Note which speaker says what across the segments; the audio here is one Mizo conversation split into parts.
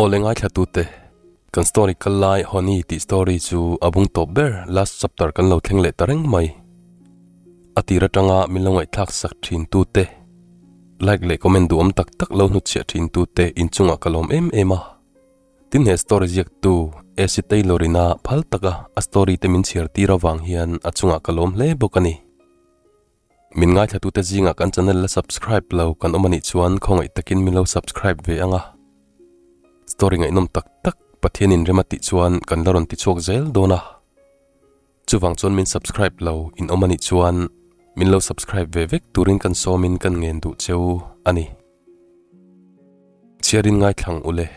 Speaker 1: Awle ngaithla tute, kan story kal lai Honey tih story chu a bung tawp ber last chapter kan lo thleng leh ta reng mai. A tir atanga min lo ngaihthlak sak thin tute, like leh comment duhawm tak tak lo hnutchhiah thin tute inchungah ka lawm em em a. Tin he story ziaktu AC Taylor ina phal taka a story te min chhiar tir avang hian a chungah ka lawm hle bawk a ni. Min ngaithlatute zingah kan channel la subscribe lo kan awm anih chuan khawngaih takin min lo subscribe ve ang a. Story ngaihnawm tak tak Pathian in rem a tih chuan kan la rawn ti chhuak zel dawn a. Chuvang chuan min subscribe lo in awm anih chuan min lo subscribe ve vek turin kan sawmin kan ngen duh cheu a ni. Chhiarin ngaithlang ule.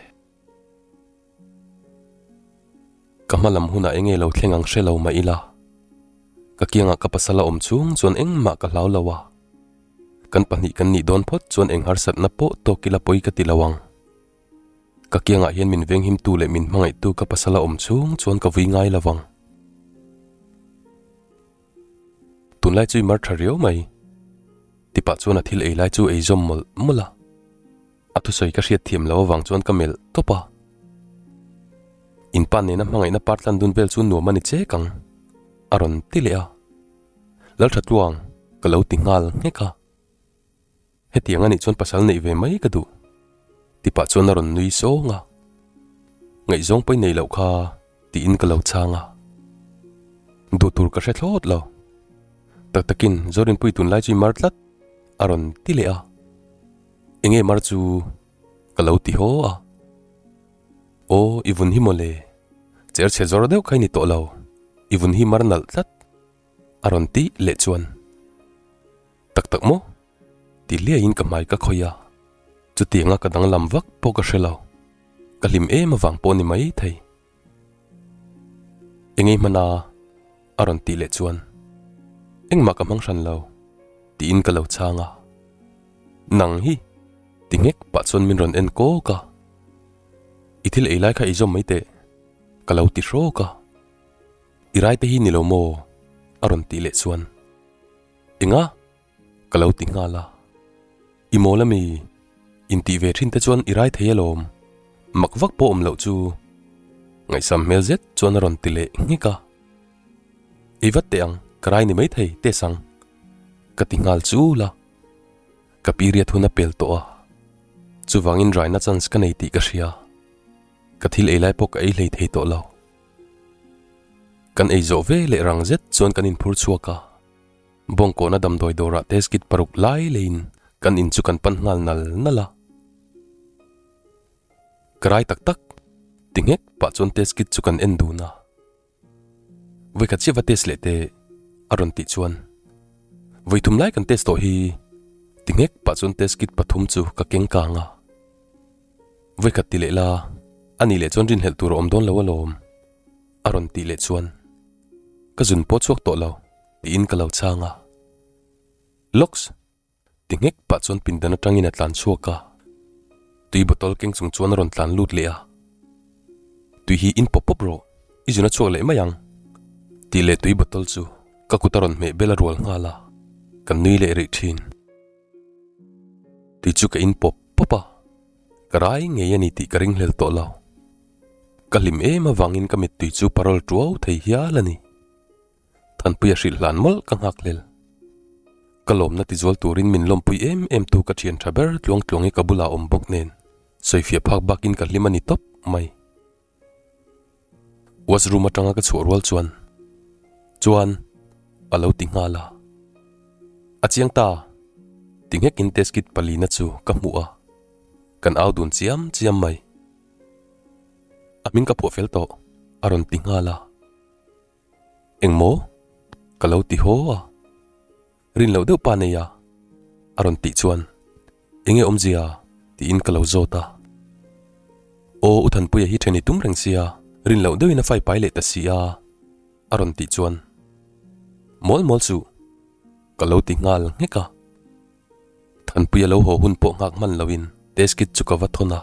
Speaker 1: Ka hma lam hunah enge lo thleng ang hre lo mah ila, ka kiangah ka pasal a awm chung chuan engmah ka hlau lo a. Kan pahnih kan nih dawn phawt chuan eng harsatna pawh tawk ila pawi ka ti lo ang. Ka kiangah hian min venghimtu leh min hmangaihtu ka pasal a awm chung chuan ka vui ngai lo vang. Tunlai chu i mar tha riau mai. Tipah chuan a thil ei lai chu ei zawm mawlh mawlh a. A thusawi ka hriat thiam lo avang chuan ka melh tawp a. In pa nena hmangaihna part lan dun vel chu nuam a ni chek ang, a rawn ti leh a. Lalthatluang, ka lo ti nghal nghek a. Hetiang a nih chuan pasal neih ve mai ka duh, ti pah chuan a rawn nui sawng a. Ngaihzawng pawi nei loh kha tiin ka lo chhang a. Duh tur ka hre thlawt lo. Tak takin Zorinpui tunlai chu i mar tlat, a rawn ti leh a. Enge mar chu ka lo ti haw a. Aw i vun hi mawle, cher chhe zawr deuh kha i ni tawh lo, i vun hi mar nalh tlat a rawn ti leh chuan. Tak tak maw? Ti hliaiin ka hmai ka khawih a, chutianga ka danglam vak pawh ka hre lo, ka hlim em avang pawh ni mai thei. Engei hmana a rawn tih leh chuan engmah ka hmang hran lo tiin ka lo chhang a, Nang hi ti nghek pah chuan min rawn en kawk a, I thil ei lai kha ei zawm mai teh ka lo ti hrawk a, I rai te hi ni lo maw a rawn tih leh chuan Enga? Ka lo ti nghal a. I mawl ami? Intih ve thin te chuan i rai thei alawm. Mak vak pawh awm loh chu. Ngaihsam hmel zet chuan a rawn ti leh nghek a. Ei vat teh ang, ka rai ni maithei, test ang. Ka ti nghal chul a. Ka period hun a pel tawh a. Chuvangin raina chance ka nei tih ka hria. Ka thil ei lai pawh ka ei hlei thei tawh lo. Kan ei zawh ve leh rang zet chuan kan inphur chhuak a. Bawngkawhna damdawi dawrah test kit paruk lai leiin kan in chu kan pan nghal nal nal a. Ka rai tak tak, ti nghek pah chuan test kit chu kan en dun a. Vawikhat chiah va test leh teh a rawn tih chuan vawithum lai kan test tawh hi ti nghek pah chuan test kit pathum chu ka keng kang a. Vawikhat ti leh la, a nih leh chuan rinhlelh tur a awm dawn lo alawm a rawn tih leh chuan ka zun pawh chhuak tawh lo. Tiin ka lo chhang a. Locks! Ti nghek pah chuan pindan atangin a tlan chhuak a. Tui bottle keng chung chuan a rawn tlan lut leh a. Tui hi in pawp pawp rawh, i zun a chhuak leh mai ang. Tih leh tui bottle chu ka kut a rawn hmeh bel a rual nghal a, kan nui leh rih thin. Tui chu ka in pawp pawp a, ka rai ngei a ni tih ka ringhlel tawh lo. Ka hlim em avangin ka mittui chu parol tuau thei hial a ni. Thanpuia hrilh hlan mawlh ka nghak hlel. Ka lawmna tizual turin min lawmpui em em tu ka thian tha ber tluang tluangi ka bulah awm bawk nen sawifiah phak bakin ka hlim a ni tawp mai. Washroom atanga ka chhuah rual chuan chuan a lo ti nghal a. A chiang ta! Ti nghekin test kit palina chu ka hmuh a, kan au dun chiam chiam mai. A hming ka phuah fel tawh a rawn ti nghal a. Engmaw? Ka lo ti haw a. Rin loh deuh pa nei a, a rawn tih chuan Enge awmzia? tiin ka lo zawt a. Aw U Thanpuia hi then i tum reng sia, rin loh deuhin a fai pai leh ta si a, a rawn tih chuan Mawl mawl suh, ka lo ti nghal nghek a. Thanpuia lo haw hun pawh nghak hman loin test kit chu ka va thawn a,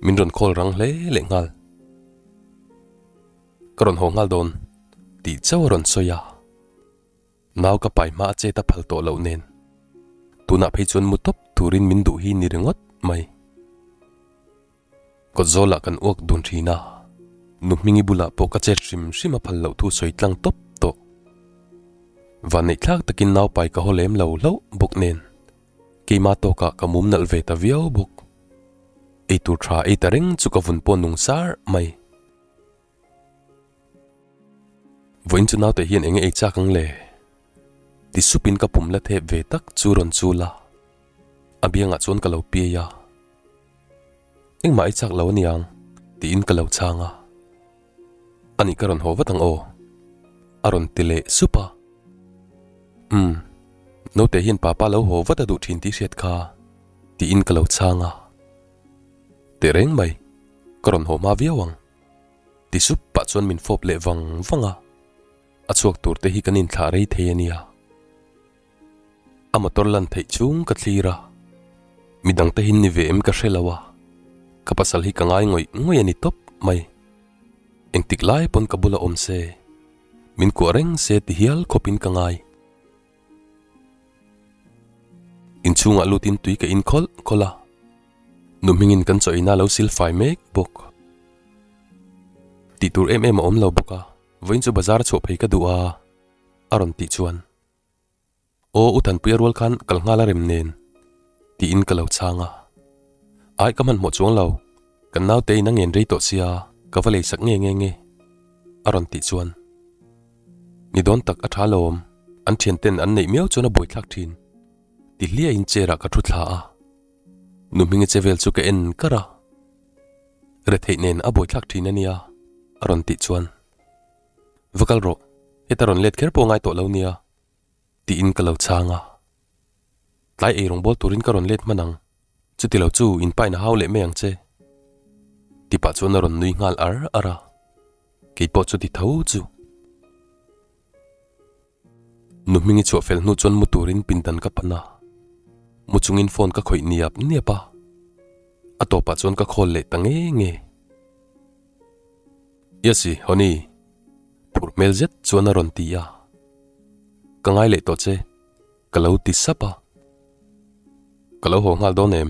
Speaker 1: min rawn call rang hle leh nghal. Ka rawn haw nghal dawn tih chauh a rawn sawi a, nau ka pai hma a chet a phal tawh loh nen tunah phei chuan mu tawp turin min duh hi ni ringawt mai. Kawt zawlah kan uak dun thin a, nu Hmingi bulah pawh ka chet hrim hrim a phal loh thu sawi tlang tawp tawh. Vanneih thlak takin naupai ka haw lem lo hlauh bawk nen keima tawkah ka mum nalh ve ta viau bawk. Eitur tha ei ta reng chu ka vun pawh nung sar mai. Vawiin chu naute hian enge ei chak ang le? Ti supin ka pum la thep ve tak chu rawn chul a, a biangah chuan ka lo piai a. Engmah ei chak lo aniang tiin ka lo chhang a. Anih ka rawn haw vat ang aw a rawn ti leh sup a. Umm, naute hian papa lo haw vat a duh thin tih hriat kha tiin ka lo chhang a. Tehreng mai, ka rawn haw hma viau ang. Ti sup pah chuan min fawp leh vang vang a, a chhuak tur te hi kan inthlah rei thei a nia. A motor lan theih chung ka thlir a, midang te hi ni ve em ka hre lo a, ka pasal hi ka ngai ngawih ngawih a ni tawp mai. Engtik lai pawn ka bula awm se, min kuah reng se ti hial khawpin ka ngai. Inchhungah lutin tui ka in khawlh khawlh a, nu hmingin kan chaw eina lo sil fai mek bawk. Tih tur em em a awm lo bawk a, vawiin chu bazar a chhuah phei ka duh a, a rawn tih chuan, Aw u Thanpuia rual khan kal nghal a rem nen, tiin ka lo chhang a. Ai ka hmanhmawh chuang lo, kan naute in a ngen rei tawh sia, ka va lei sak nge nge nge, a rawn tih chuan. Ni dawn tak a tha lawm, an thian ten an neih miau chuan a buaithlak thin. Ti hliahin chair ah ka thu thla a, nu hmingi che vel chu ka en kar a. Retheih nen a buaithlak thin a nia, a rawn tih chuan. Va kal rawh, heta rawn let kher pawh ngai tawh lo nia, tiin ka lo chhang a. Tlai ei rawngbâwl turin ka rawn let hman ang, chuti lo chu in pain a hau leh mai ang che. Ti pah chuan a rawn nui nghal ar ar a, kei pawh chuti tho chu. Nu hmingi chhuah fel hnu chuan mu turin pindan ka pan a, mu chungin phone ka khawih niap niap a, a tawpah chuan ka call leh ta nge nge. Yesy, Honey, phur hmel zet chuan a rawn ti a, ka ngai leh tawh che. Ka lo ti sap a. Ka lo haw nghal dawn em?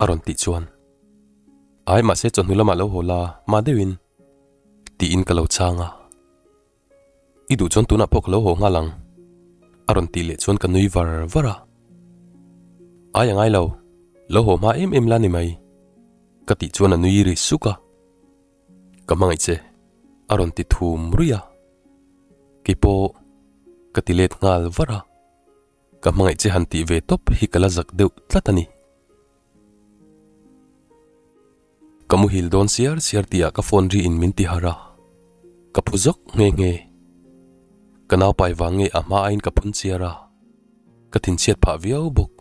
Speaker 1: A rawn tih chuan. Ai mahse chawhnu lamah lo haw la mah deuhin tiin ka lo chhang a. I duh chuan tunah pawh ka lo haw nghal ang a rawn tih leh chuan ka nui var var a. Ai a ngai lo, lo haw hma em em la ni mai ka tih chuan a nui ri suk a. Ka hmangaih che a rawn ti thum ruih a. Keipawh ka ti let nghal var a, ka hmangaih che han tih ve tawp hi ka la zak deuh tlat a ni. Ka muhil dawn siar siar tihah ka phone ri in min ti harh a, ka phu zawk nghe nghe. Ka naupai vang nge a hma aiin ka phun chiar a, ka thinchhiat phah viau bawk.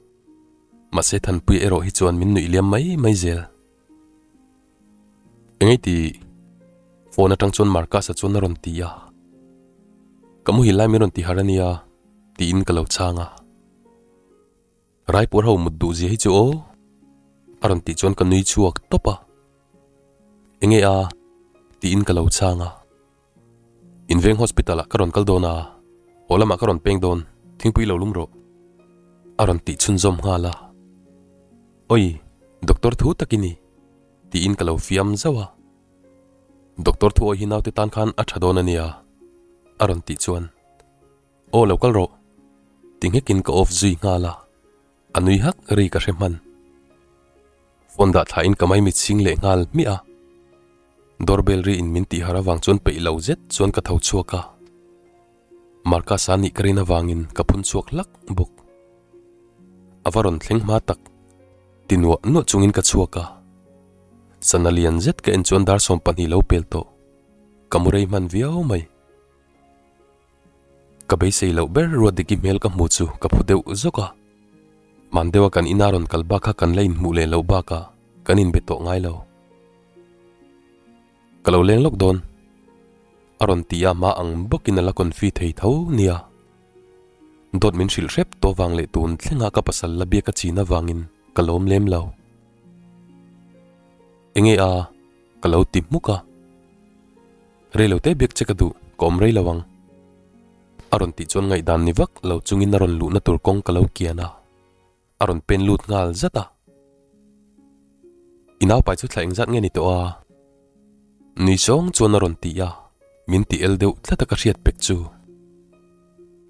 Speaker 1: Mahse Thanpuia erawh hi chuan min nuih liam mai mai zel. Engei tih? Phone atang chuan Marcus-a chuan a rawn ti a. Ka muhil lai min rawn ti harh a nia, tiin ka lo chhang a. Raipur ho mut duh zia hi chu aw, a rawn tih chuan ka nui chhuak tawp a. Enge a? tiin ka lo chhang a. Inveng hospital ah ka rawn kal dawn a, haw lamah ka rawn peng dawn, thingpui lo lum rawh. A rawn tih chhunzawm nghal a. Oi, doctor thu tak i ni, tiin ka lo fiam zauh a. Doctor thu awi hi naute tan khan a tha dawn a nia, a rawn tih chuan. Aw lo kal rawh, ti nghekin ka off zui nghal a. A nui hak ri ka hre hman. Phone dah thlain ka maimit chhing leh nghal hmiah a. Doorbell ri in min tih har avang chuan peih lo zet chuan ka tho chhuak a. Marcus-a nih ka rin avangin ka phun chhuak hlak bawk. A va rawn thleng hma tak. Ti nuah nuah chungin ka chhuak a. Sana lian zet ka en chuan dar 12 lo pel tawh. Ka mu rei hman viau mai. Ka beisei loh ber Ruatdiki hmel ka hmu chu ka phu deuh zawk a. Hman deuha kan ina rawn kal bak kha kan la inhmuh leh loh bakah kan inbe tawh ngai lo. Ka lo leng lawk dawn. A rawn ti a hma ang bawkin a la confi thei tho nia. Dawt min hrilh hrep tawh vang leh tun thlenga ka pasal la biak a chin avangin ka lawm lem lo. Enge a? Ka lo ti hmuk a. Rei lo te biak che ka duh, ka awm rei lo ang. A rawn tih chuan ngaihdan ni vak lo chungin a rawn luhna tur kawng ka lo kian a, a rawn pen lut nghal zat a. I naupai chu thla engzat nge ni tawh a? Nui zawng chuan a rawn ti a, min ti el deuh tlat a ka hriat pek chu.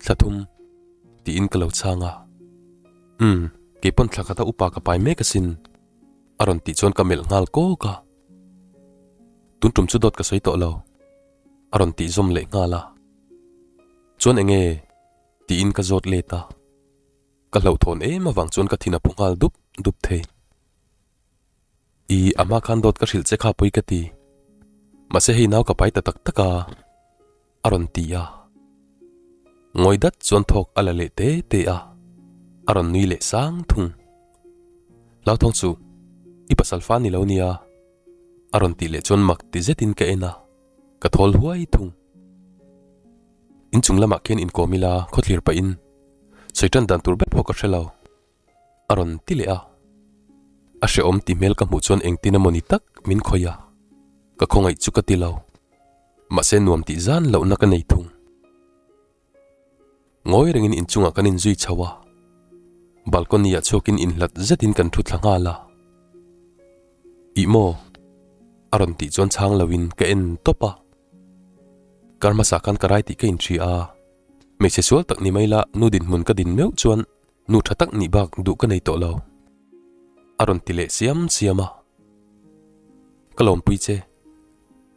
Speaker 1: Thla thum tiin ka lo chhang a. Umm, kei pawn thla khata upa ka pai mek asin a rawn tih chuan ka melh nghal kawk a. Tun tum chu dawt ka sawi tawh lo a rawn tih zawm leh nghal a. Chuan enge? tiin ka zawt let a. Ka hlauhthawn em avang chuan ka thin a phu nghal dup dup thei. I a hma khan dawt ka hrilh che kha pawi ka ti. Mahse hei nau ka pai ta tak tak a, a rawn ti a. Ngawi dat chuan thawk a la leh te te a, a rawn nui leh sang thung. Hlauthawng chu i pasal fa ni lo nia, a rawn tih leh chuan mak ti zetin ka en a, ka thawl huai thung. Inchung lamah khian inkawm ila khawthlir pahin sawi tan dan tur ber pawh ka hre lo. A rawn ti leh a. A hrehawm ti hmel ka hmuh chuan engtin emaw ni tak min khawih a, ka khawngaih chu ka ti lo. Mahse nuam tih zan lohna ka nei thung. Ngawi rengin inchungah kan inzui chho a, balcony ah chhuakin inhlat zetin kan thu thla nghal a. Ih maw? A rawn tih chuan chhang loin ka en tawp a. Kar hmasa khan ka rai tih ka inhria a, hmeichhe sual tak ni mai la nu dinhmun ka din meuh chuan Nu tha tak nih bak duh ka nei tawh lo. A rawn ti leh siam siam a. Ka lawmpui che.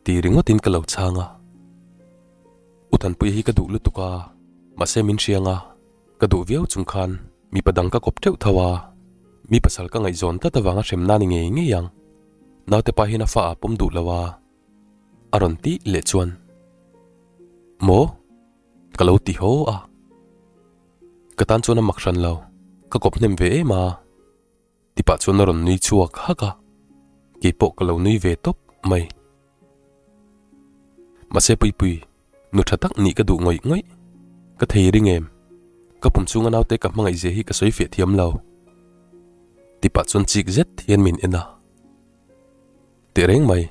Speaker 1: Ti ringawtin ka lo chhang a. U Thanpuia hi ka duh lutuk a, mahse min hriang a, ka duh viau chung khan mipa dang ka kawp teuh tho a. Mi pasal ka ngaihzawn tlat avanga hremna ni ngei ngei ang. Naute pa hian a fa a pawm duh lo a. A rawn tih leh chuan, Maw? Ka lo ti haw a. Ka tan chuan a mak hran lo, ka kawp hnem ve em a. Tipah chuan a rawn nui chhuak hak a, keipawh ka lo nui ve tawp mai. Mahse Puipui, nu tha tak nih ka duh ngawih ngawih. Ka thei ring em? Ka pum chhunga naute ka hmangaih zia hi ka sawi fiah thiam lo. Tipah chuan chik zet hian min en a. Teh reng mai,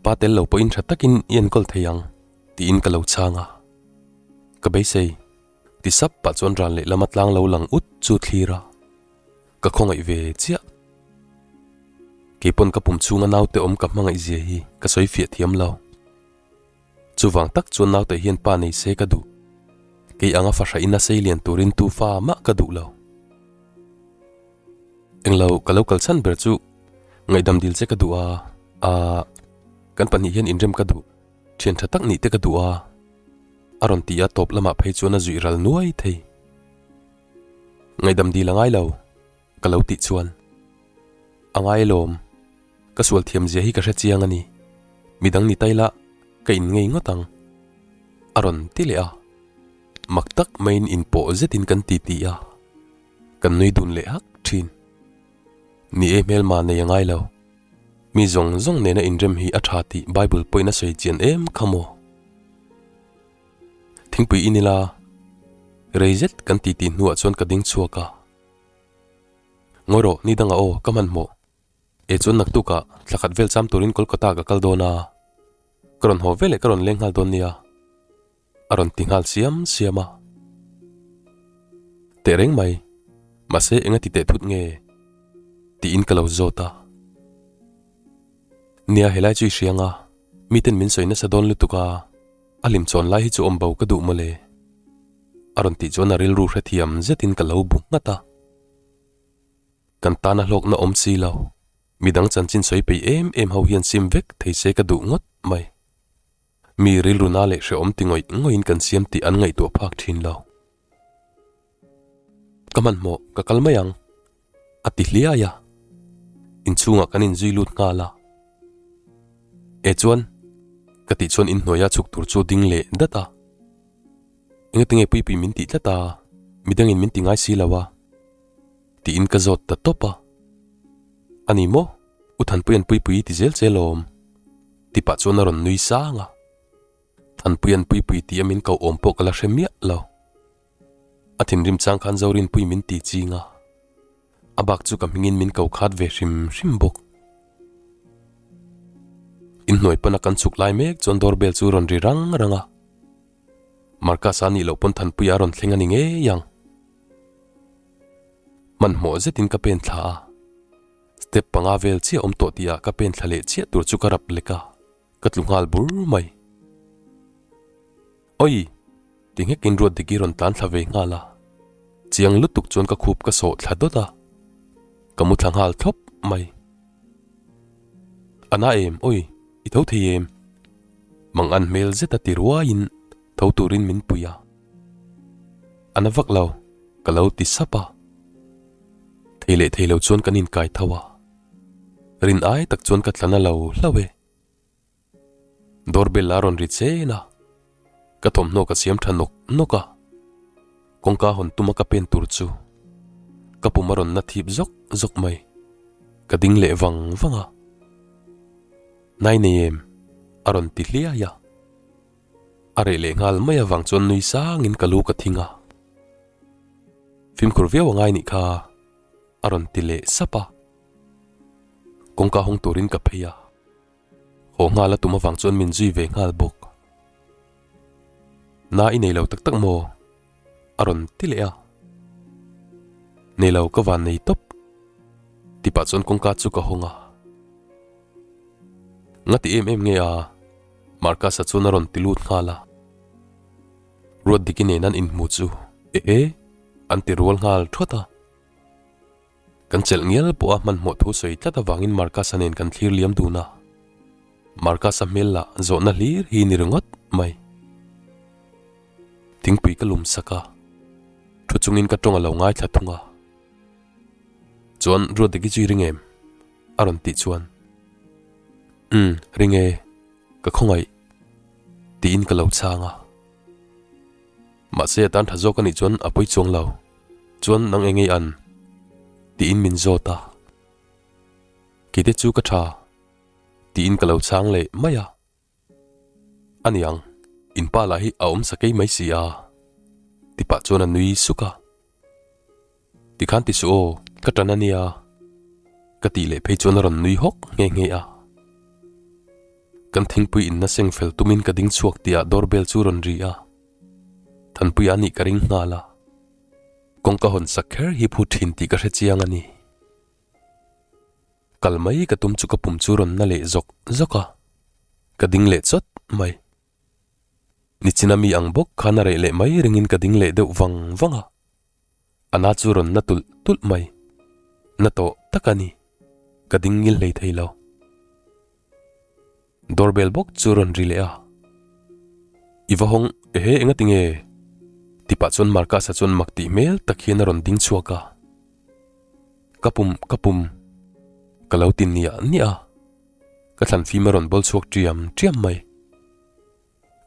Speaker 1: pa tel lo pawhin tha takin i enkawl thei ang tiin ka lo chhang a. Ka beisei. Ti sap pah chuan ran lehlam a tlang lo lang ut chu thlir a, ka khawngaih ve chiah. Keipawn ka pum chhunga naute awm ka hmangaih zia hi ka sawi fiah thiam lo. Chuvang tak chuan naute hian pa nei se ka duh. Kei anga fahrahin a sei lian turin tu fa mah ka duh lo. Englo ka lo kal chhan ber chu ngaihdam dil che ka duh a, aah kan pahnih hian inrem ka duh. Thian tha tak nih te ka duh a, a rawn ti a tawp lamah phei chuan a zuih ral nuai thei. Ngaihdam dil a ngai lo, ka lo tih chuan. A ngai alawm, ka sual thiam zia hi ka hre chiang a ni, midang ni tai la ka in ngei ngawt ang, a rawn ti leh a. Mak tak maiin inpawh zetin kan ti ti a, kan nui dun leh hak thin. Ni e hmelma nei a ngai lo. Mi zawng zawng nena inrem hi a tha tih Bible pawhin a sawi chian em kha maw? Thingpui in ila, rei zet kan titi hnuah chuan ka ding chhuak a. Ngawi rawh, ni dangah aw, ka hmanhmawh. E chuan naktukah thla khat vel cham turin Kolkata ka kal dawn a, ka rawn haw veleh ka rawn leng nghal dawn nia. A rawn ti nghal siam siam a. Teh reng mai, mahse enga ti teh thut nge? Tiin ka lo zawt a. Nia helai chu i hriang a, miten min sawi nasa dawn lutuk a, a hlim chawn lai hi chu awm bo ka duh mawle. A rawn tih chuan a rilru hrethiam zetin ka lo bu nghat a. Kan tana hlawkna awm si lo, midang chanchin sawi peih em em ho hian sim vek thei se ka duh ngawt mai. Mi rilru na leh hrehawm ti ngawih ngawihin kan siam tih an ngaihtuah phak thin lo. Ka hmanhmawh, ka kal mai ang, a ti hliai a. Inchhungah kan inzui lut nghal a. E chuan, ka tih chuan inhnuaia chhuk tur chu ding leh dat a. Engatinge Puipui min tih tlat a, midangin min ti ngai si lo a, tiin ka zawt ta tawp a. A ni maw? U Thanpuia'n Puipui i ti zel che lawm. Ti pah chuan a rawn nui sang a. Thanpuia'n Puipui tih a min koh awm pawh ka la hre miah lo. A thinrim chang khan Zorinpui min ti ching a. A bak chu ka hmingin min ko khat ve hrim hrim bawk. Inhnuai pana kan chhuk lai mek chuan doorbell chu rawn ri rang rang a. Marcus-a nih loh pawn Thanpuia a rawn thleng a ni ngei ang. Hmanhmawh zetin ka pen thla a. Step panga vel chiah awm tawh tihah ka pen thla leh chiah tur chu ka rap lek a, ka tlu nghal bur mai. Oi! Ti nghekin ruat dik i rawn tlan thla ve nghal a, chiang lutuk chuan ka khup ka sawh thla dawt a, ka mu thla nghal thlawp mai. A na em? Oi! I tho thei em? Mang an hmel zet a ti ruaiin tho turin min pui a. A na vak lo, ka lo ti sap a. Thei leh thei lo chuan kan inkai tho a. Rin ai tak chuan ka tlan a lo hlauh e. Doorbell a rawn ri chen a, ka thawmhnaw ka siam tha nawk nawk a. Kawngka hawn tuma ka pen tur chu ka pum a rawn na thip zawk zawk mai. Ka ding leh vang vang a. Nai nei em? a rawn ti hliai a. A reh leh nghal mai avang chuan nui sangin ka lu ka thing a. Fimkhur viau a ngai nih kha a rawn ti leh sap a. Kawngka hawng turin ka phei a. Haw nghal a tum avang chuan min zui ve nghal bawk. Na i nei lo tak tak maw? A rawn ti leh a. Nei lo ka van nei tawp. Tipah chuan kawngka chu ka hawng a. Nga ti em em nge a? Marcus-a chuan a rawn ti lut nghal a. Ruatdiki nen an inhmu chu ehe an ti rual nghal thawt a. Kan chelh ngial pawh a hmanhmawh thu sawi tlat avangin Marcus-a nen kan thlir liam dun a. Marcus-a hmel lah zawhna hlir hi ni ringawt mai. Thingpui ka lum sak a, thu chungin ka tawng a lo ngaithla thung a. Chuan Ruatdiki chu i ring em? A rawn tih chuan, Umm, ring e, ka khawngaih, tiin ka lo chhang a. Mahse a tan tha zawk a nih chuan a pawi chuang lo. Chuan nang eng ei an? Tiin min zawt a. Kite chu ka tha, tiin ka lo chhang leh mai a. A niang, in pa lah hi a awm sakei mai si a, ti pah chuan a nui suk a. Tikhan ti suh aw, ka tan a nia, ka tih leh phei chuan a rawn nui hawk nghe nghe a. Kan thingpui inna seng fel tumin ka ding chhuak tihah doorbell chu rawn ri a. Thanpuia nih ka ring nghal a. Kawngka hawn sak kher hi phu thin tih ka hre chiang a ni. Kal mai ka tum chu ka pum chu rawn na leh zawk zawk a, ka ding leh chawt mai. Nichina mi ang bawk khan a reh leh mai ringin ka ding leh deuh vang vang a. A na chu rawn na tulh tulh mai. Na tawh tak a ni. Ka ding ngil hlei thei lo. Doorbell bawk chu rawn ri leh a. I va hawng ehe enga tinge? Ti pah chuan Marcus-a chuan mak tih hmel tak hian a rawn ding chhuak a. Ka pum, ka pum. Ka lo ti niah niah a. Ka thlan fim a rawn bawl chhuak ṭiam ṭiam mai.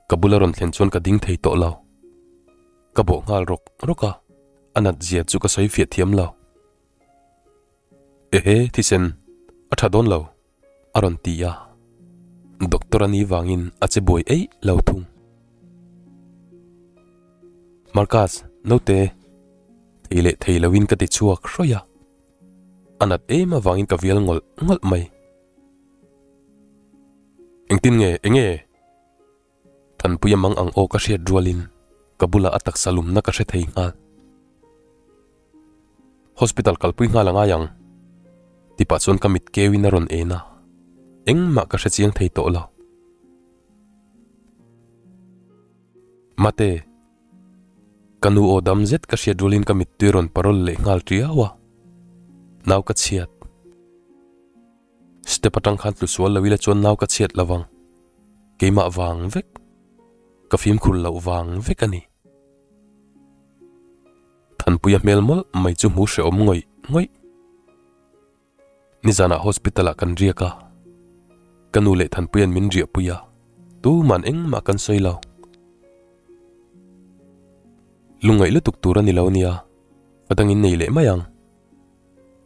Speaker 1: Ka bula rawn thlen chuan ka ding thei tawh lo. Ka bawh nghal rawk rawk a, a nat zia chu ka sawi fiah thiam lo. Ehe, thisen, a tha dawn lo, a rawn ti a. Doctor a ni vangin a che buai eih lo thung. Marcus, naute, thei leh thei loin ka ti chhuak hrawih a. A nat em avangin ka vial ngawlh ngawlh mai. Engtin nge, enge? Thanpuia mang ang aw ka hriat rualin ka bulah a taksa lumna ka hre thei nghal. Hospital kalpui nghal a ngai ang ti pah chuan ka mit keuin a rawn en a, engmah ka hre chiang thei tawh lo. Mate, ka nu aw dam zet ka hriat rualin ka mittui rawn parol leh nghal tiau a, nau ka chhiat. Step atang khan tlu sual lo ila chuan nau ka chhiat lo vang. Keimah vang vek. Ka fimkhur loh vang vek a ni. Thanpuia hmel mawlh mai chu hmu hrehawm ngawih ngawih. Nizanah hospital ah kan riak a. Ka nu leh Thanpuia'n min riahpui a. Tuman engmah kan sawi lo. Lungngaih lutuk tur a ni lo nia. Ka dangin nei leh mai ang.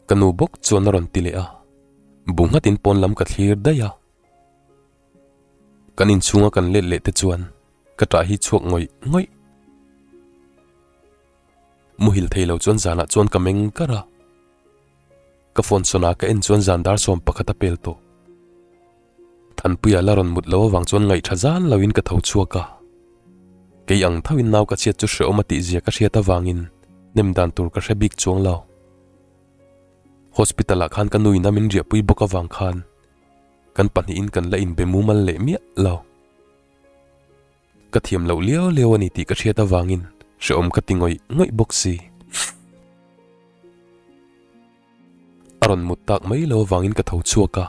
Speaker 1: Ka nu bawk chuan a rawn ti leh a, bu nghatin pawn lam ka thlir daih a. Kan inchhunga kan let leh te chuan ka ṭah hi chhuak ngawih ngawih. Muhil thei lo chuan zanah chuan ka meng kar a. Ka phone sawn ah ka en chuan zan dar 11 a pel tawh. Thanpuia la rawn mut lo avang chuan ngaihṭha zan loin ka tho chhuak a. Kei ang thoin nau ka chhiat chu hrehawm a tihzia ka hriat avangin nem dan tur ka hre bik chuang lo. Hospital ah khan ka nu in a min riahpui bawk avang khan kan pahnihin kan la inbe mumal leh miah lo. Ka thiam loh liau liau a ni tih ka hriat avangin hrehawm ka ti ngawih ngawih bawk si. A rawn mut tak mai lo avangin ka tho chhuak a,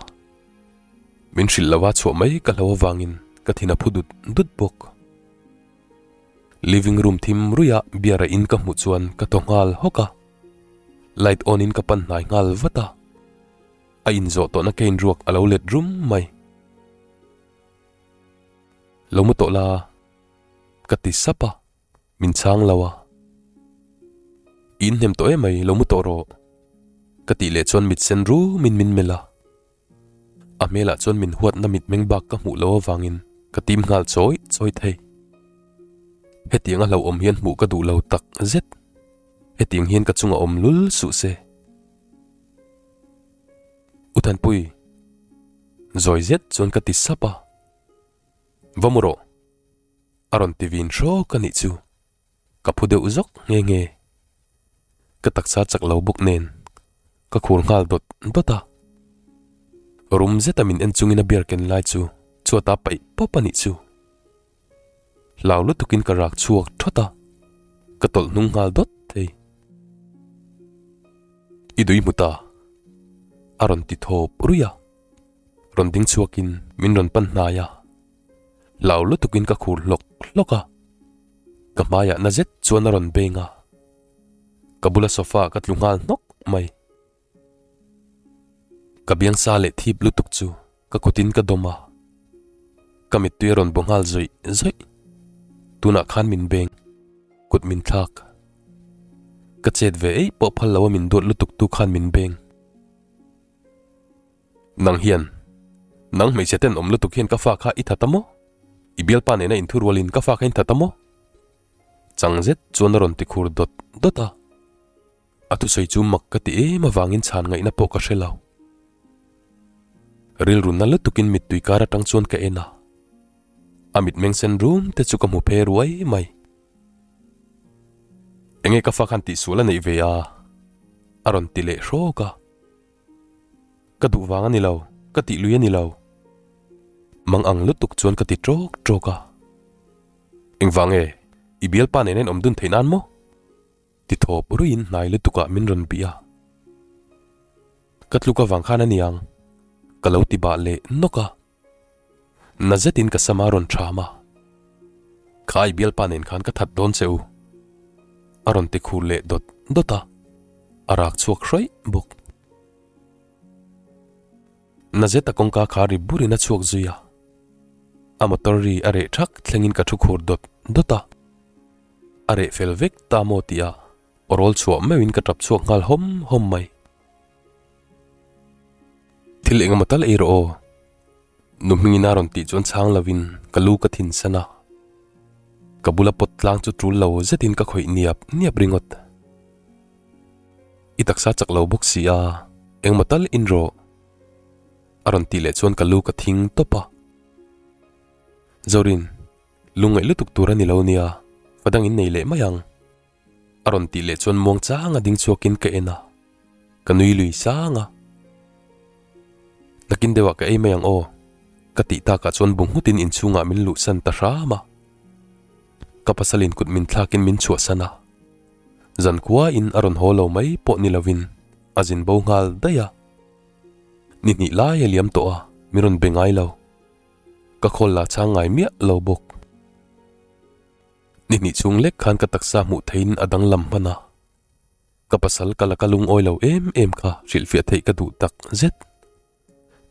Speaker 1: min hrilh lova chhuah mai ka hlo avangin ka thin a phu dut dut bawk. Living room thim ruia beer a in ka hmuh chuan ka thaw nghal hawk a, light on in ka pan hnai nghal vat a, a inzawh tawhna cane ruak a lo let rum mai. Lo mu tawh la, ka ti sap a, min chhang lo a. I inhnem tawh em mai, lo mu tawh rawh, ka tih leh chuan mit sen rumin min melh a. A hmelah chuan min huatna mitmeng bak ka hmuh lo avangin ka tim nghal chawi chawi thei. Hetiang a hlauhawm hian hmuh ka duh lo tak zet. Hetiang hian ka chunga awm lul suh se. U Thanpui, zawi zet chuan ka ti sap a. Va mu rawh, a rawn ti vin hrawk a nih chu. Ka phu deuh zawk nghe nghe. Ka taksa chak lo bawk nen ka khur nghal dawt dawt a. Rum zeta min en chungin a beer ken lai chu chhuata paih pawp a nih chu. Hlau lutukin ka rak chhuak thawt a, ka tawlh hnung nghal dawt thei. I dui hmu ta, a rawn ti thawp ruih a. Rawn ding chhuakin min rawn pan hnai a, hlau lutukin ka khur hlawk hlawk a. Ka hmaiah na zet chuan a rawn beng a, ka bula sofa ka tlu nghal hnawk mai. Ka biang sa leh thip lutuk chu ka kutin ka dawm a, ka mittui a rawn bu nghal zawih zawih. Tunah khan min beng, kut min thlak. Ka chet ve eih pawh phal lo a min duat lutuk tu khan min beng. Nang hian, nang hmeichhe ten awm lutuk hian ka fa kha i that a maw? I bialpa nena inthu rualin ka fa kha in that a maw? Chang zet chuan a rawn ti khur dawt dawt a. A thusawi chu mak ka ti em avangin chhan ngaihna pawh ka hre lo. Rilru na lutukin mittui kar atang chuan ka en a. A mitmeng sen rum te chu ka hmu phe ruai mai. Enge ka fa khan tihsual a neih ve a? A rawn ti leh hrawk a. Ka duh vang a ni lo, ka tih lui a ni lo. Mang ang lutuk chuan ka ti tawk tawk a. Engvang e, i bialpa nena in awm dun theih nan maw? Ti thawp ruiin hnai lutukah min rawn bih a. Ka tluk avang khan a niang, ka lo ti bah leh nawk a. Na zetin ka sam a rawn ṭham a. Kha i bialpa nen khan ka that dawn che u. A rawn ti khur leh dawt dawt a, a rak chhuak hraih bawk. Na zeta kawngka kha ri burin a chhuak zui a. A motor ri a reh ṭhak thlengin ka ṭhu khur dawt dawt a. A reh fel vek ta maw tih a rawl chhuah meuhin ka ṭap chhuak nghal hawm hawm mai. Thil eng emaw tal ei rawh aw. Nu hmingin a rawn tih chuan chhang lovin ka lu ka thin san a. Ka bula pawt tlang chu tul lo zetin ka khawih niap niap ringawt. I taksa chak lo bawk si a, eng emaw tal in rawh. A rawn tih leh chuan ka lu ka thing tawp a. Zorin, lungngaih lutuk tur a ni lo nia, fa dang in nei leh mai ang. A rawn tih leh chuan muang chang a ding chhuakin ka en a, ka nui lui sang a. Nakin deuhah ka ei mai ang aw, ka tih takah chuan bu nghutin inchhungah min luhsan ta hram a. Ka pasalin kut min thlakin min chhuahsan a, zankhuain a rawn haw lo mai pawh ni lovin a zin bo nghal daih a. Ni hnih lai a liam tawh a, min rawn be ngai lo. Ka khawl la chang ngai miah lo bawk. Ni hnih chhung lek khan ka taksa hmuh theihin a danglam hman a, ka pasal ka laka lungawi lo em em kha hrilhfiah theih ka duh tak zet.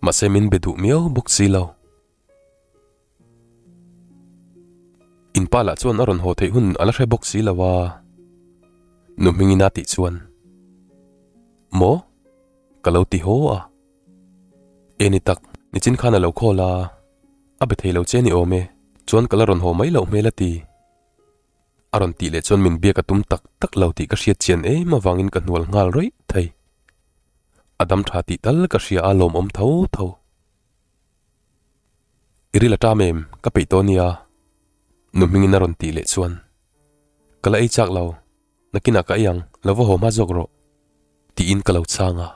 Speaker 1: Mahse min be duh miau bawk si lo. In pa lah chuan a rawn haw theih hun a la hre bawk si lo a, nu hmingin a tih chuan, Maw? ka lo ti haw a. E ni tak, nichin khan a lo call a, a be thei lo che ni awm e, chuan ka la rawn haw mai loh hmel a ti. A rawn tih leh chuan min biak a tum tak tak lo tih ka hriat chian em avangin ka hnual nghal rawih thei. A dam tha tih tal ka hria a lawmawm tho tho. I ril a ṭam em? Ka peih tawh nia. Nu hmingin a rawn tih leh chuan ka la ei chak lo, nakinah ka ei ang, lo va haw hma zawk rawh tiin ka lo chhang a.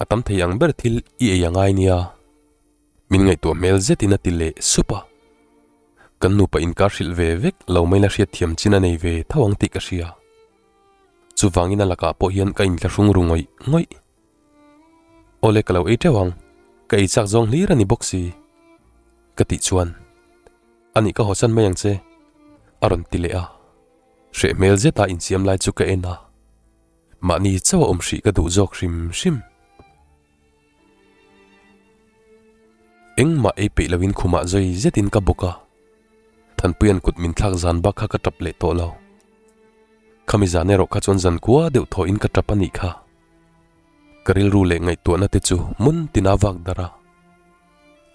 Speaker 1: A tam thei ang ber thil i ei a ngai nia. Min ngaihtuah hmel zetin a ti leh sup a. Kan nupa inkar hrilh ve vek lo mai la hriatthiam chin a nei ve tho ang tih ka hria. Chuvangin a lakah pawh hian ka inthlahrung ru ngawih ngawih. Awle ka lo ei teuh ang, ka ei chak zawng hlir a ni bawk si. Ka tih chuan, Anih ka hawsan mai ang che, a rawn ti leh a. Hreh hmel zeta insiam lai chu ka en a. Mahni chauh a awm hrih ka duh zawk hrim hrim. Engmah ei peih loin khumah zawi zetin ka bawk a, Thanpuia'n kut min thlak zan bak kha ka tap leh tawh lo. Khami zan erawh kha chuan zan kua deuh thawhin ka tap a nih kha. Ka rilru leh ngaihtuahna te chu hmun tina vak darh a.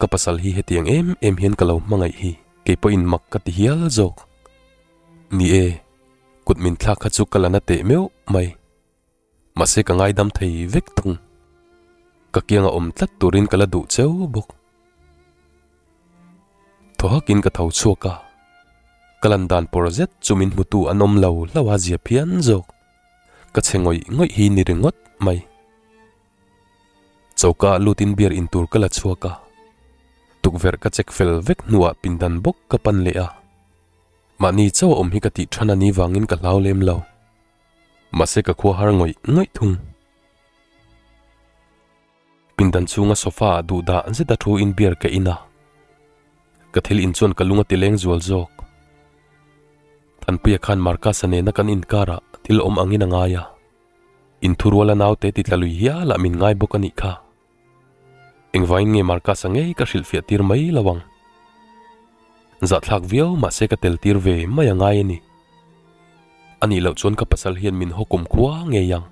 Speaker 1: Ka pasal hi hetiang em em hian ka lo hmangaih hi kei pawhin mak ka ti hial zawk. Ni e, kut min thlak kha chu ka la na teh meuh mai. Mahse ka ngaidam thei vek thung. Ka kianga awm tlat turin ka la duh cheu bawk. Thaw hakin ka tho chhuak a, ka lan dan pawr zet chu min hmutu an awm lo hlauh a zia phian zawk. Ka chhe ngawih ngawih hi ni ringawt mai. Choka ah lutin beer in tur ka la chhuak a, tukverh ka check fel vek hnuah pindan bawk ka pan leh a. Mahni chauh a awm hi ka tih than a ni vangin ka hlau lem lo. Mahse ka khua har ngawih ngawih thung. Pindan chhunga sofa ah duh dah zet a thu in beer ka in a. Ka thil in chuan ka lung a ti leng zual zawk. Thanpuia khan Marcus-a nena kan inkar ah thil awm angin a ngai a. Inthuruala naute ti tla lui hial ah min ngai bawk a nih kha. Engvangin nge Marcus-a ngei ka hrilhfiah tir mai lo ang? Zahthlak viau mahse ka tel tir ve mai a ngai a ni. A nih loh chuan ka pasal hian min haw kum khua ngei ang.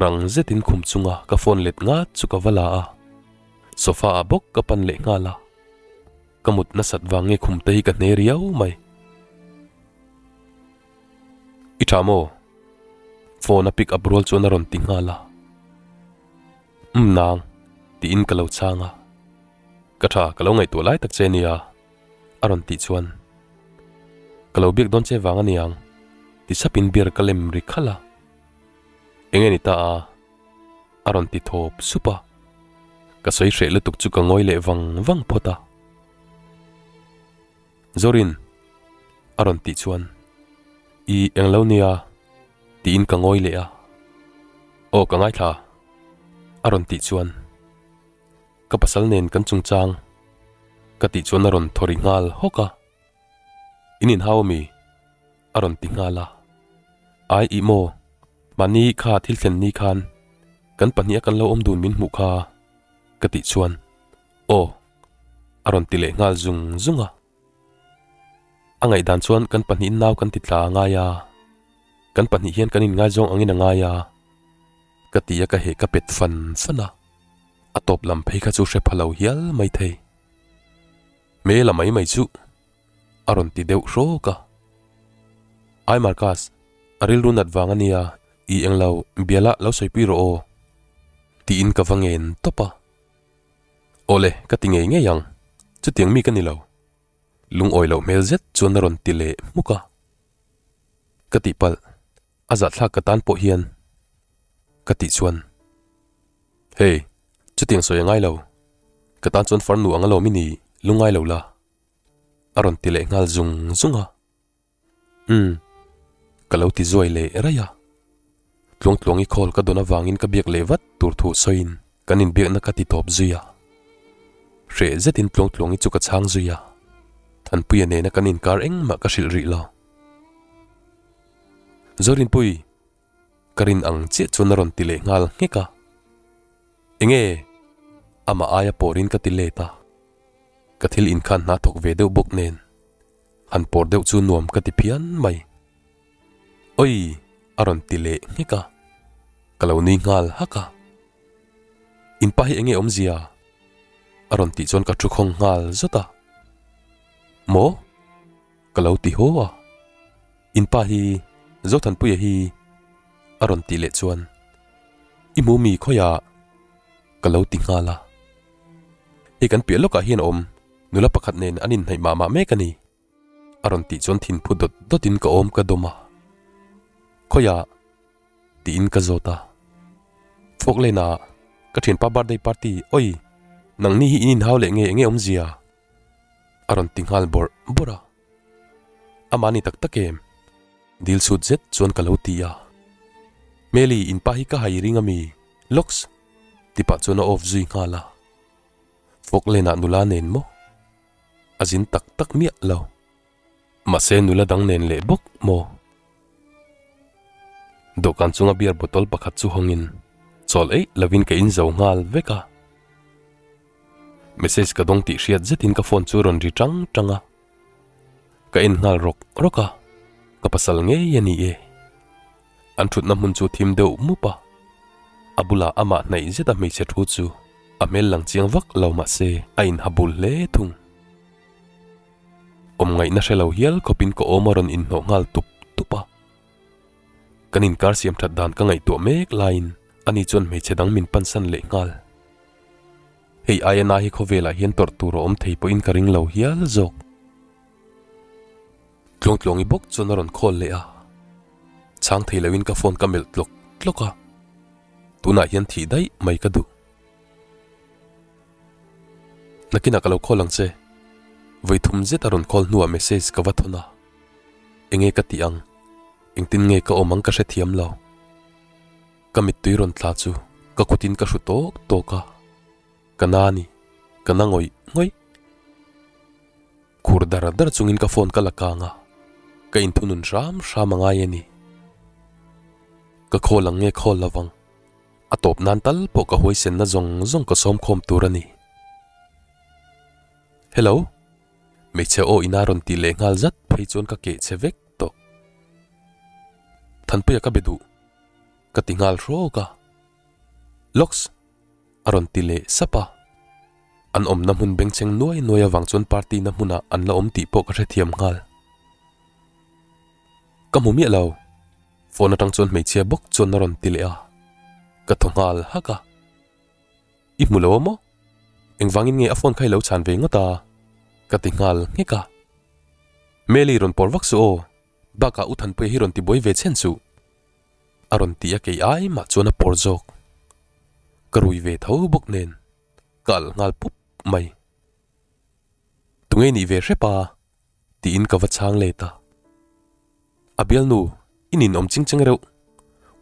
Speaker 1: Rang zetin khum chunga ka phone let ngat chu ka va la a, sofa ah bawk ka pan leh nghal a. Ka mut nasat vang nge khum te hi ka hne riau mai. I tha maw? Phone a pick up rual chuan a rawn ti nghal a. Umm nang, tiin ka lo chhang a. Ka tha, ka lo ngaihtuah lai tak che nia, a rawn tih chuan. Ka lo biak dawn che vang a niang, ti sapin beer ka lem ri khalh a. Enge ni ta a? A rawn ti thawp sup a. Ka sawi hreh lutuk chu ka ngawi leh vang vang phawt a. Zorin! A rawn tih chuan, I englo nia? Tiin ka ngawi leh a. Aw ka ngaithla. A rawn tih chuan, Ka pasal nen kan chungchang. Ka tih chuan a rawn thaw ri nghal hawk a. In inhau ami? A rawn ti nghal a. Ai ih maw? Mahni kha thil thlen ni khan kan pahniha kan lo awm dun min hmuh kha. Ka tih chuan, Aw. A rawn ti leh nghal zung zung a. A ngaihdan chuan kan pahnihin nau kan ti tla a ngai a, kan pahnih hian kan inngaizawng angin a ngai a, ka ti a ka heh ka pet fan fan a, a tawp lam phei kha chu hre pha lo hial mai thei. Hmel a mai mai chu a rawn ti deuh hrawk a. Ai Marcus, a rilru nat vang a nia, i englo biala lo sawipui rawh aw, tiin ka va ngen tawp a. Awle, ka ti ngei ngei ang. Chutiang mi ka ni lo. Lungawi loh hmel zet chuan a rawn ti leh hmuk a. Ka tihpalh, a zahthlak ka tan pawh hian ka tih chuan, Hey, chutiang sawi a ngai lo. Ka tan chuan farnu ang alawm i ni, lungngai lo la. A rawn ti leh nghal zung zung a. Umm. Ka lo ti zuai leh raih a. Tluangtluangi call ka dawn avangin ka biak leh vat tur thu sawiin kan inbiakna ka ti tawp zui a. Hreh zetin Tluangtluangi chu ka chhang zui a. Thanpuia nena kan inkar engmah ka hrilh rih lo. Zorinpui! Ka rin ang chiah chuan a rawn ti leh nghal nghek a. Enge? Amah aia pawrin ka ti let a. Ka thil inkhan hna thawk ve deuh bawk nen. Han pawr deuh chu nuam ka ti phian mai. Oi! A rawn ti leh nghek a, ka lo nui nghal hak a. In pa hi enge awmzia? A rawn tih chuan ka thu khawng nghal zawt a. Maw? Ka lo ti haw a. In pa hi Zothanpuia hi a rawn tih leh chuan I hmu mi khawiah? Ka lo ti nghal a. Hei kan piah lawkah hian a awm. Nula pakhat nen an inhnaih mah mah mek a ni. A rawn tih chuan thinphu dawt dawtin ka awm ka dawm a. Khawiah? tiin ka zawt a. Falkland ah ka thianpa birthday party oi nangni hi in inhau leh nge enge awmzia? A rawn ti nghal bawrh bawrh a. Amah ni tak tak em? Dil chhut zet chuan ka lo ti a. Hmeli inpa hi ka hai ring ami? Locks! Ti pah chuan a off zui nghal a. Falkland ah nula nen maw? A zin tak tak miah lo. Mahse nula dang nen leh bawk maw? Dawhkan chunga beer bottle pakhat chu hawngin chawl eih lovin ka inzo nghal vek a. Message ka dawng tih hriat zetin ka phone chu rawn ri tang tang a. Ka en nghal rawk rawk a, ka pasal ngei a ni e. An thutna hmun chu thim deuh mup a, a bulah amah hnaih zeta hmeichhe thu chu a hmel lang chiang vak lo mahse a inha bul hle thung. Awm ngaihna hre lo hial khawpin ka awm a rawn inhnawh nghal tup tup a. Kan inkar siam that dan ka ngaihtuah mek laiin ani chuan hmeichhe dang min pansan leh nghal. Hei aia na hi khawvelah hian tawrh tur a awm thei pawhin ka ring lo hial zawk. Tluangtluangi bawk chuan a rawn call leh a. Chhang thei loin ka phone ka melh tlawk tlawk a. Tunah hian thih daih mai ka duh. Nakinah ka lo call ang che. Vawi thum zet a rawn call hnuah message ka va thawn a. Enge ka tih ang? Engtin nge ka awm ang ka hrethiam lo. Ka mittui rawn tla chu ka kutin ka hru tawk tawk a. Ka na a ni. Ka na ngawih ngawih. Khur dar dar chungin ka phone ka la kang a, ka inthunun hram hram a ngai a ni. Ka call ang nge call lovang. A tawp nan tal pawh ka huaisenna zawng zawng ka sawm khawm tur a ni. Hello? Hmeichhe aw ina rawn tih leh nghal zat phei chuan ka keh che vek tawh. Thanpuia ka be duh. Ka ti nghal hrawk a. Locks! A rawn ti leh sap a. An awmna hmun bengchheng nuai nuai avang chuan party na hmunah an la awm tih pawh ka hrethiam nghal. Ka hmu miah lo. Phone atang chuan hmeichhia bawk chuan a rawn ti leh a. Ka thaw nghal hak a. I hmu lo a maw? Engvangin nge a phone kha i lo chhan ve ngawt a? Ka ti nghal nghek a. Meli rawn pawr vak suh aw, bakah U Thanpuia hi rawn ti buai ve chhen suh. A rawn ti a kei ai mah chuan a pawr zawk. Ka rui ve tho bawk nen ka alh nghal pup mai. Tunge nih ve hrep a? Tiin ka va chhang let a. A bialnu, i ninawm ching cheng reuh.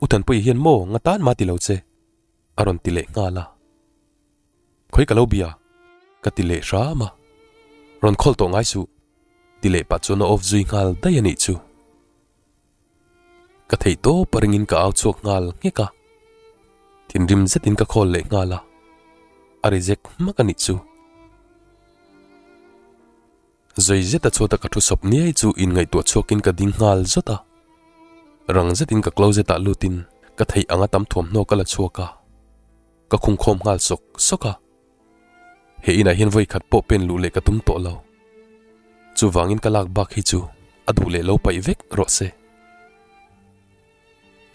Speaker 1: U Thanpuia hian maw nga tan mah ti lo che? A rawn ti leh nghal a. Khawi ka lo bia? Ka ti leh hram a. Rawn call tawh ngai suh. Ti leh pah chuan a off zui nghal daih a nih chu. Ka theih tawp a ringin ka au chhuak nghal nghek a. Thinrim zetin ka call leh nghal a. A reject hmak a nih chu. Zai zeta chhuata ka thu sawp niai chu inngaihtuah chhuakin ka ding nghal zawt a. Rang zetin ka closet ah lutin ka theih anga tam thuamhnaw ka la chhuak a. Ka khungkhawm nghal sawk sawk a. He inah hian vawi khat pawh pen luh leh ka tum tawh lo. Chuvangin ka lak bak hi chu a duh leh lo paih vek rawh se.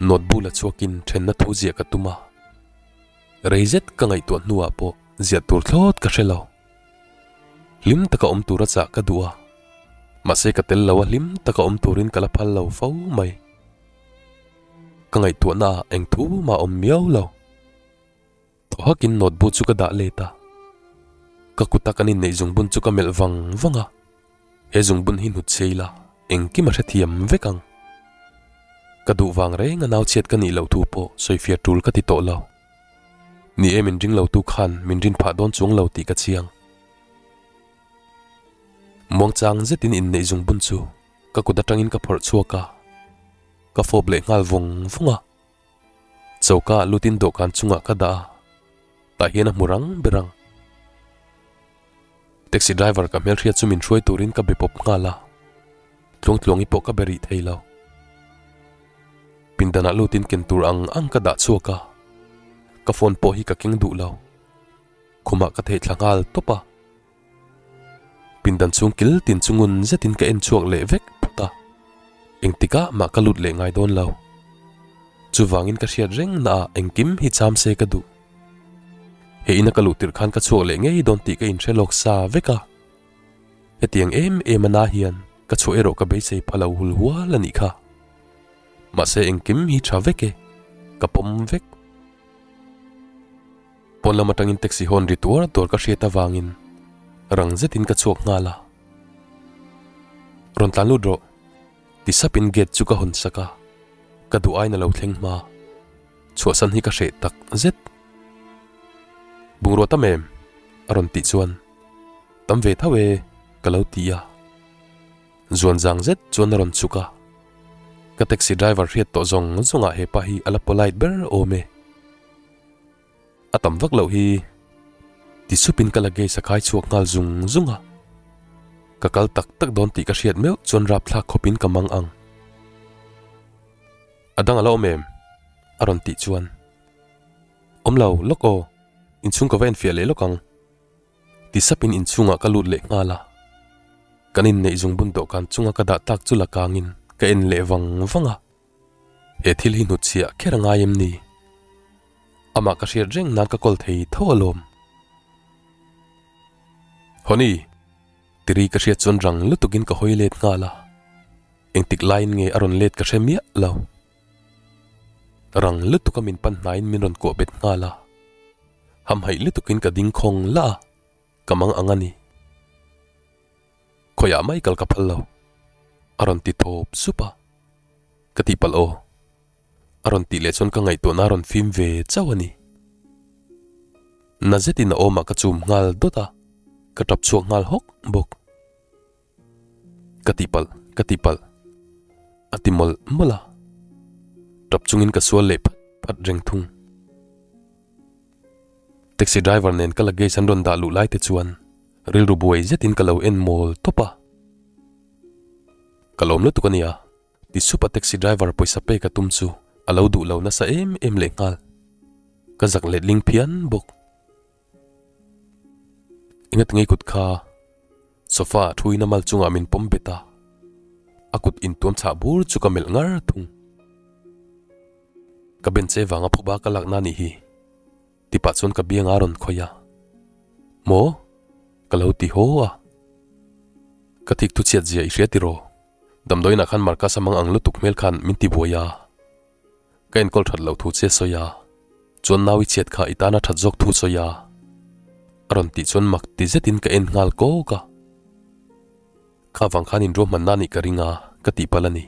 Speaker 1: Note la chhuakin thenna thu ziah ka tum a. Rei zet ka ngaihtuah hnuah pawh ziah tur thlawt ka hre lo. Hlim taka awm tura chah ka duh a, mahse ka tel lo a hlim taka awm turin ka la phal lo fo mai. Ka ngaihtuahna ah eng thu mah awm miau lo. Thaw hakin note bu chu ka dah let a, ka kuta kan inneih zungbun chu ka melh vang vang a, he zungbun hi hnut chhe ila engkim a hrethiam vek ang. Ka duh vang reng a nau chhiat ka nih loh thu pawh sawifiah tul ka ti tawh lo. Ni e min ring lo tu khan min rin phah dawn chuang lo tih ka chiang. Muangchang zetin inneih zungbun chu ka kut atangin ka phawrh chhuak a, ka fawp leh nghal vawng vawng a. Choka ah lutin dawhkan chungah ka dah a, tah hian a hmu rang ber ang. Taxi driver ka hmelhriat chu min hruai turin ka be pawp nghal a, tluangtluangi pawh ka be rih thei lo. Pindanah lutin ken tur ang ang ka dah chhuak a, ka phone pawh hi ka keng duh lo. Khumah ka theih thla nghal tawp a. Pindan chhung kil tin chu ngun zetin ka en chhuak leh vek phawt a, engtikah mah ka lut leh ngai dawn lo. Chuvangin ka hriat reng naah engkim hi cham se ka duh. He ina ka luh tirh khan ka chhuak leh ngei dawn tih ka inhre lawk sa vek a. Hetiang em em a na hian ka chhuah erawh ka beisei pha lo hul hual a nih kha. Mahse engkim hi tha vek e, ka pawm vek. Pawn lam atangin taxi hawn ri tuar tuar ka hriat avangin rang zetin ka chhuak nghal a. Rawn tlan lut rawh, ti sapin gate chu ka hawn sak a, ka duh aiin a lo thleng hma. Chhuahsan hi ka hreh tak zet. Bungrua tam em? a rawn tih chuan Tam ve tho e, ka lo ti a. Zuan zang zet chuan a rawn chhuk a. Ka taxi driver hriat tawh zawng zawngah hepa hi a la polite ber awm e. A tam vak loh hi ti supin ka luggage a khai chhuak nghal zung zung a. Ka kal tak tak dawn tih ka hriat meuh chuan rapthlak khawpin ka mang ang. A dang a la awm em? A rawn tih chuan. Awm lo, lawk aw. Inchhung ka va enfiah leh lawk ang. Ti sapin inchhungah ka lut leh nghal a. Kan inneih zungbun dawhkan chunga ka dah tak chu la kangin ka en leh vang vang a. He thil hi hnutchhiah kher a ngai em ni? Amah ka hriat reng nan ka kawl thei tho alawm. Honey! Tiri ka hriat chuan rang lutukin ka hawi let nghal a. Engtik laiin nge a rawn let ka hre miah lo. Rang lutuka min pan hnaiin min rawn kuah bet nghal a. Hamhaih lutukin ka ding khawng la a, ka mang ang a ni. Khawiah mai kal ka phal lo, a rawn ti thawp sup a. Ka tihpalh aw, a rawn tih leh chuan ka ngaihtuahna a rawn fim ve chauh a ni. Na zetin a awmah ka chum nghal dawt a, ka tap chhuak nghal hawk bawk. Ka tihpalh, ka tihpalh, a ti mawlh mawlh a. Tap chungin ka sual leh phat phat reng thung. Taxi driver nen ka luggage an rawn dah luh lai te chuan rilru buai zetin ka lo en mawl tawp a. Ka lawm lutuk a nia, ti sup a taxi driver pawisa pek a tum chu a lo duh lo nasa em em leh nghal. Ka zak letling phian bawk. Enga tinge kut kha sofa ah thuin a mal chungah min pawm bet a, a kut intuam chhah bur chu ka melh ngar thung. Ka ben che vanga phuba ka lakna anih hi ti pah chuan ka bianga a rawn khawih a, Maw? Ka lo ti haw a. Ka thik thu chhiat zia i hria tiraw? Damdawiinah khan Marcus a mang ang lutuk hmel khan min ti buai a. Ka enkawl that loh thu che sawi a, chuan nau i chhiat kha i tana that zawk thu sawi a, a rawn tih chuan mak ti zetin ka en nghal kawk a. Kha vang khan inruahmanna anih ka ring a, ka tih palh a ni.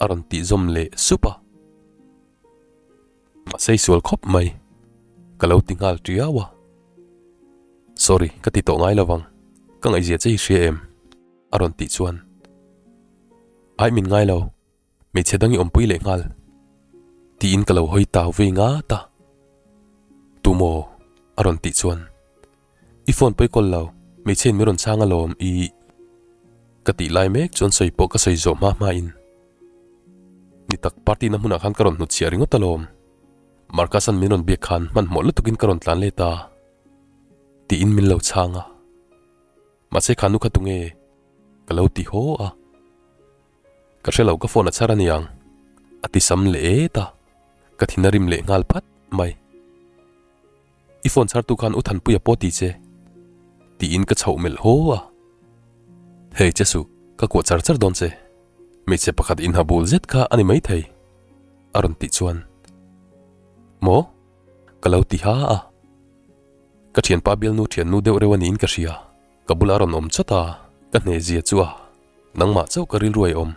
Speaker 1: A rawn tih zawm leh sup a. Mahse i sual khawp mai, ka lo ti nghal tiau a. Sorry, ka ti tawh ngai lovang, ka ngaihzia che i hria em? A rawn tih chuan. Aih min ngai lo. Hmeichhe dang i awmpui leh nghal tiin ka lo hawi tau vei ngat a. Tumaw? a rawn tih chuan I phone pawi kawl lo, hmeichhe in min rawn chhang alawm i ka tih lai mek chuan sawi pawh ka sawi zawh hma hma in ni tak party na hmunah khan ka rawn hnutchhiah ringawt alawm. Marcus an min rawn biak khan hmanhmawh lutukin ka rawn tlan let a tiin min lo chhang a. Mahse khanu kha tunge? Ka lo ti haw a. Ka hre lo ka phone a chhar a niang a ti sam leh et a, ka thin a rim leh nghal phat mai. I phone chhar tu khan U Thanpuia pawh ti che tiin ka chhoh melh haw a. Hei che suh, ka kuah char char dawn che, hmeichhe pakhat inha bul zet kha a ni maithei a rawn tih chuan Maw? Ka lo ti ha a. Ka thianpa bialnu thiannu deuh reuh a niin ka hria, ka bulah a rawn awm chawt a, ka hne zia chu a. Nangmah chauh ka rilru ai awm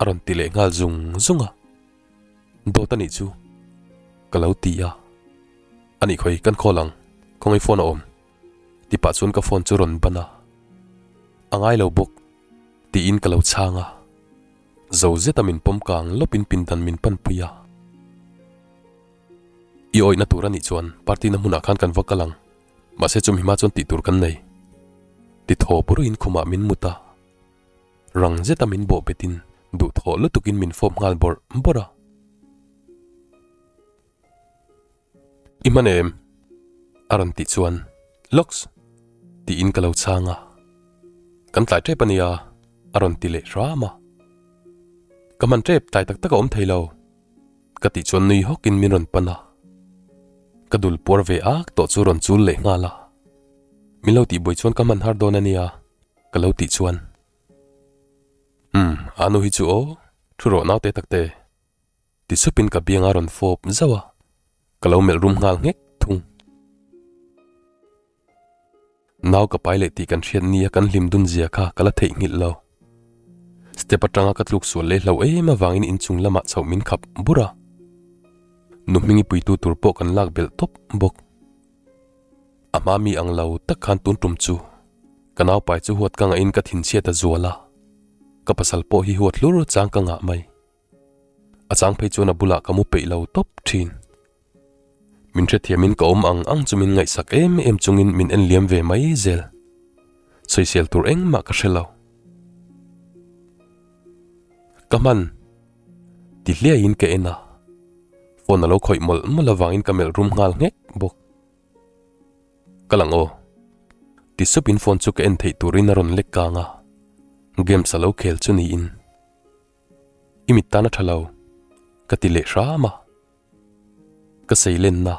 Speaker 1: a rawn ti leh nghal zung zung a, Dawt a nih chu ka lo ti a, A nih khawi kan call ang, khawngaih phone a awm ti pah chuan ka phone chu rawn ban a, A ngai lo bawk tiin ka lo chhang a, zo zeta min pawm kang lawpin pindan min panpui a, I awihna tur a nih chuan party na hmunah khan kan va kal ang. Mahse chumi hma chuan tih tur kan nei. Ti thaw buruin khumah min mut a, rang zeta min bawh betin duhthawh lutukin min fawp nghal bawrh bawrh a. I hman em? A rawn tih chuan Lux! Tiin ka lo chhang a. Kan tlai tep a nia a rawn ti leh hram a. Ka hman tep tlai tak tak a awm thei lo. Ka tih chuan nui hawkin min rawn pan a, ka dul puar ve ak tawh chu rawn chul leh nghal a. Min lo tihbuai chuan ka hman har dawn a nia ka lo tih chuan. Umm, Anu hi chu aw, thu rawh naute takte, ti supin ka bianga rawn fawp zauh a, ka lo melh rum nghal nghek Nau ka pai leh tih kan hriat nia kan hlim dun zia kha ka la theihnghilh lo. Step atanga ka tluk sual leh hlo em avangin inchung lamah chhoh min khap bur a. Nu hmingi puitu tur pawh kan lak belh tawp bawk. A hma mi ang lo tak khan tun tum chu ka naupai chu huat ka ngahin ka thinchhiat a zual a, ka pasal pawh hi huat hlur chang ka ngah mai. A chang phei chuan a bulah ka mu peih lo tawp thin. Min hrethiamin ka awm ang ang chu min ngaihsak em em chungin min en liam ve mai zel. Sawisel tur engmah ka hre lo. Ka hman ti hliaiin ka en a, phone a lo khawih mawlh mawlh avangin ka melh rum nghal nghek bawk. Ka lang aw. Ti supin phone chu ka en theih turin a rawn lek kang a, games a lo khel chu niin. I mit tan a tha lo, ka ti leh hram a. Ka sei lenna,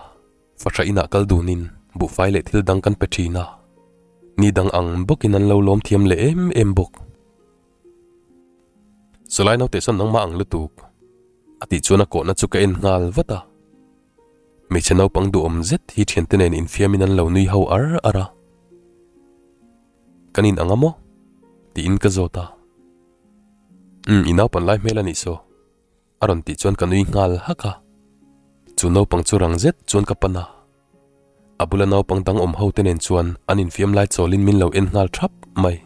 Speaker 1: fahra inah kal dunin buhfai leh thil dang kan pe thin a, ni dang ang bawkin an lo lawm thiam leh em em bawk. Sawlai naute sawn nangmah ang lutuk, a tih chuan a kawhna chu ka en nghal vat a. Hmeichhe naupang duhawm zet hi thiante nen infiamin an lo nui ho ar ar a. Kan in ang a maw? tiin ka zawt a. Umm, i naupan lai hmel a nih saw, a rawn tih chuan ka nui nghal hak a. Chu naupang chu rang zet chuan ka pan a. A bula naupang dang awm ho te nen chuan an infiam lai chawlin min lo en nghal thap mai.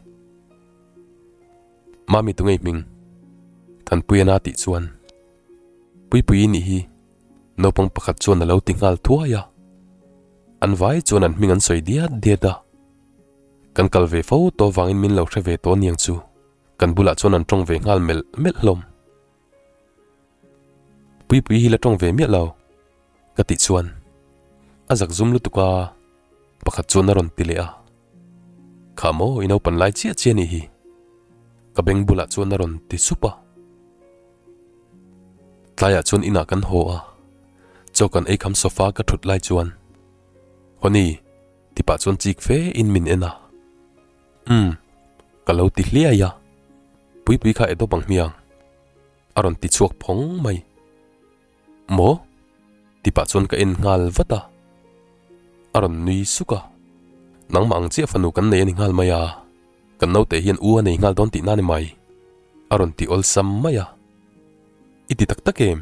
Speaker 1: Mami tu ngei hming? Thanpuiana tih chuan, Puipuii nih hi, naupang pakhat chuan a lo ti nghal thuai a. An vai chuan an hming an sawi diat diat a. Kan kal ve fo tawh vangin min lo hre ve tawh aniang chu, kan bulah chuan an tawng ve nghal melh melh hlawm. Puipuii hi la tawng ve miah lo, ka tih chuan a zak zum lutuk a, pakhat chuan a rawn ti leh a. Kha maw i naupan lai chiah chiah anih hi, ka beng bulah chuan a rawn ti sup a. Tlaiah chuan inah kan haw a, chaw kan ei kham sofa ka thut lai chuan, Honey, Ti pah chuan chik fe in min en a. Umm, ka lo ti hliai a. Puipui kha e dawp ang hmiang. A rawn ti chhuak phawng mai. Maw? Ti pah chuan ka en nghal vat a. A rawn nui suk a. Nangmah ang chiah fanu kan nei a ni nghal mai a. Kan naute hian u a nei nghal dawn tihna a ni mai. A rawn ti awlsam mai a. I ti tak tak em?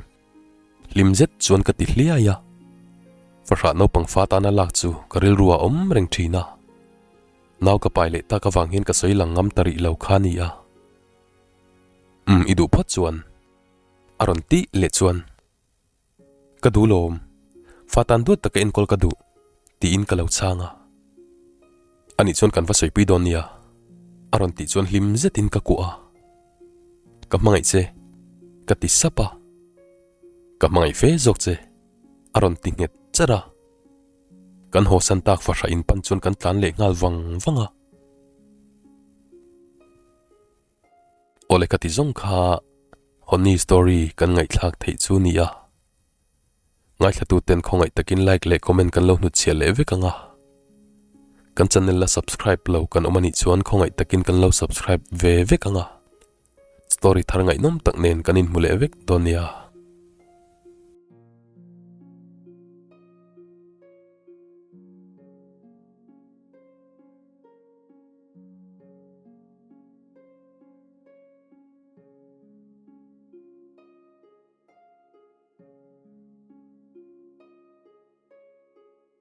Speaker 1: Hlim zet chuan ka ti hliai a, fahrah naupang fa tana lak chu ka rilru a awm reng thin a. Nau ka pai leh tak avang hian ka sawi lang ngam ta rih lo kha a ni a. Umm i duh phawt chuan a rawn tih leh chuan ka duh lawm, fa tan duat taka enkawl ka duh tiin ka lo chhang a. Anih chuan kan va sawipui dawn nia a rawn tih chuan hlim zetin ka kuah a. Ka hmangaih che, ka ti sap a. Ka hmangaih fe zawk che, a rawn ti nghet chat a. Kan haw san tak fahrah in pan chuan kan tlan leh nghal vang vang a. Awle ka ti zawng kha Honey story kan ngaihthlak theih chu nia. Ngaithla ten khawngaih takin like leh comment kan lo hnutchhiah leh vek ang a. Kan channel la subscribe lo kan awm anih chuan khawngaih takin kan lo subscribe ve vek ang a. Story thar ngaihnawm tak nen kan inhmu leh vek dawn nia.